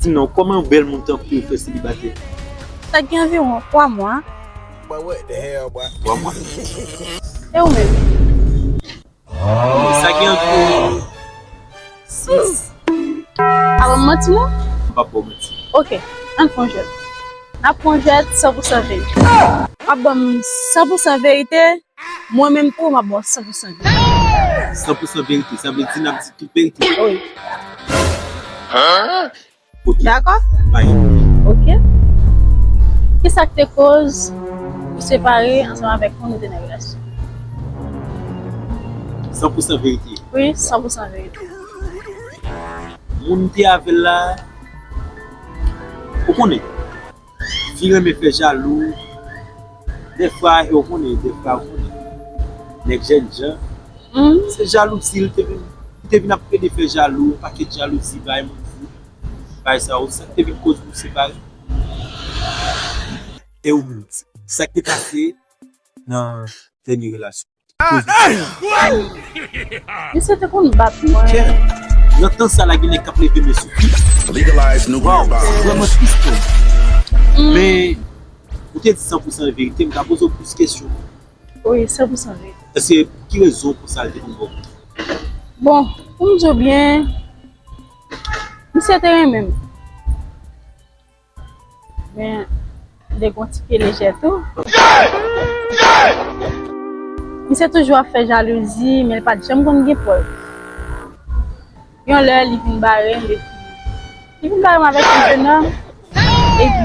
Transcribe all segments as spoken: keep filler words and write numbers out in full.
Di m non, kòman yon bèl moun tankou w fè selibatè? Sa gen anviwon twa mwa. Twa mwa? E ou menm? Sa gen anviwon sis. A, ban m manti non? M p ap ba w manti. Oke, ann fè yon jwèt. N ap fè yon jwèt san pou san verite. W ap ban m san pou san verite, mwen menm tou, m ap ba w san pou san verite. San pou san verite, sa vle di n ap di tout verite. Wi. Oke. Dakò? Oke. Kisa k te koz ou separe ansanm avèk moun ou te nan relasyon? San pou san verite. Wi, san pou san verite. Moun m te avè l la, ou konnen, fi renmen fè jalou. Dèfwa, ou konnen, dèfwa, ou konnen, nèg jènjan, se jalouzi, li te vin, li te vin ap plede fè jalou, yon pakèt jalouzi, bay manti, bay sa yo, sa k te vin koz nou separe. E ou menm, sa k te pase nan dènye relasyon? Misye te konn bat mwen. Nan tan sa la, gen nèg k ap leve men sou fi. Legalize nuclear bomb. Waw, se vrèman tris pou m. Men, ou te di san pou san verite, m ka poze w plis kesyon. Wi, san pou san verite. Èske pou ki rezon konsa l te konn bat ou? Bon, pou m di w byen, misye te renmen m. Men, li te gon ti pye lejè tou. Misye toujou ap fè jalouzi, men li pa t janm konn gen prèv. Yon lè, li vin bare m, epi li vin bare m avèk yon jenòm, epi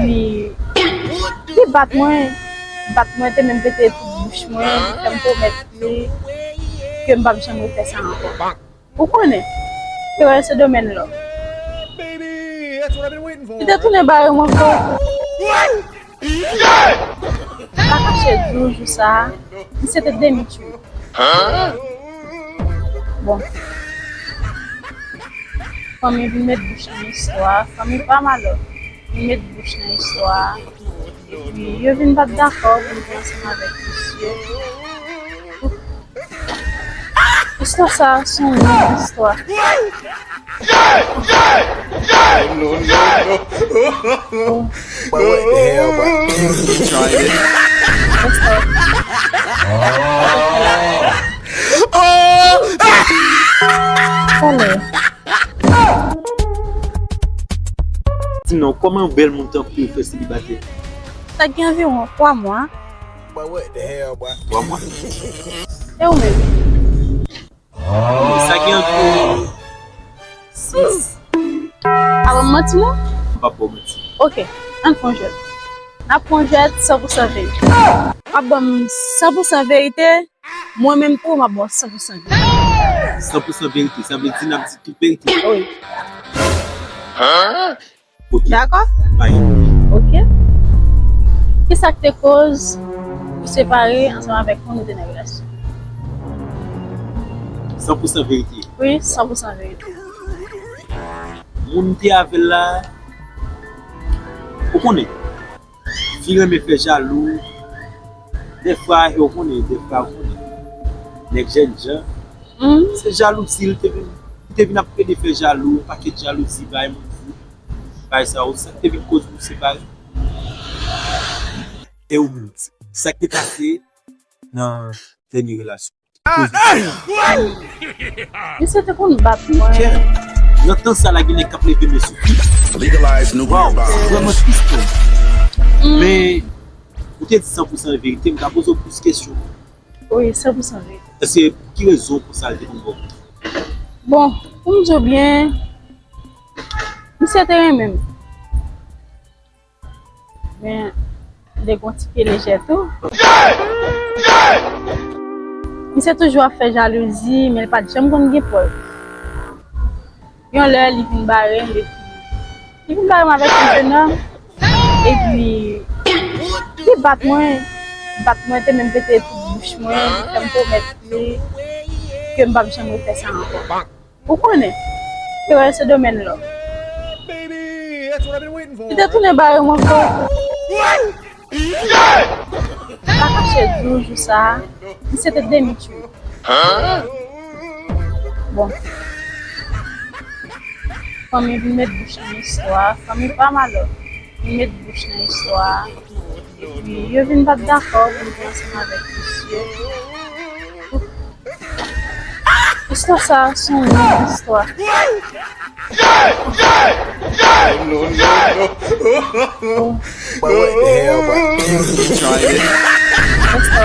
li bat mwen, bat mwen, te menm pete tout bouch mwen, li fè m pwomèt li ke m p ap janm refè sa ankò. Ou konnen, Kerel se domèn lò. Li te tounen bare m ankò. M pa kache di w jou sa a, misye te demi tchwe. Bon. Fanmi vin met bouch nan istwa a. Fanmi pa m alò. Vin met bouch nan istwa a. Epi, yo vin pa t dakò pou m te ansanm avèk misye. Istwa sa a se yon long istwa. No, no, no. Boy, what the hell, boy? He trying it. Di m non, kòman yon bèl moun tankou w fè selibatè? Sa gen anviwon twa mwa. Boy, what the hell, boy? Twa mwa? E ou menm? Sa gen anviwon sis. A, ban m manti non? M p ap ba w manti. Oke, ann fè yon jwèt. N ap fè yon jwèt san pou san verite. W ap ban m san pou san verite, mwen menm tou, m ap ba w san pou san verite. San pou san verite, sa vle di n ap di tout verite. Wi. Oke. Dakò? Oke. Kisa k te koz ou separe ansanm avèk moun ou te nan relasyon? San pou san verite. Wi, san pou san verite. Moun m te avè l la, ou konnen, fi renmen fè jalou. Dèfwa, ou konnen, dèfwa, ou konnen, nèg jènjan, se jalouzi, li te vin, li te vin ap plede fè jalou, yon pakèt jalouzi, bay manti, bay sa yo, sa k te vin koz nou separe. E ou menm, sa k te pase nan dènye relasyon? Misye te konn bat mwen. Nan tan sa la, gen nèg k ap leve men sou fi. Waw, se vrèman tris pou m. Men, ou te di san pou san verite, m ka poze w plis kesyon. Wi, san pou san verite. Èske pou ki rezon konsa l te konn bat ou? Bon, pou m di w byen, misye te renmen m. Men, li te gon ti pye lejè tou. Misye toujou ap fè jalouzi, men li pa t janm konn gen prèv. Yon lè, li vin bare m, epi li vin bare m avèk yon jenòm, epi li bat mwen, bat mwen, te menm pete tout bouch mwen, li fè m pwomèt li ke m p ap janm refè sa ankò. Ou konnen, Kerel se domèn lò. Li te tounen bare m ankò. M pa kache di w jou sa a, misye te demi tchwe. Bon. Fanmi vin met bouch nan istwa a. Fanmi pa m alò. Vin met bouch nan istwa a. Epi yo vin pa t dakò pou m te ansanm avèk misye. Istwa sa a se yon long istwa. No, no, no. But what the hell, bro? He trying it. Let's go.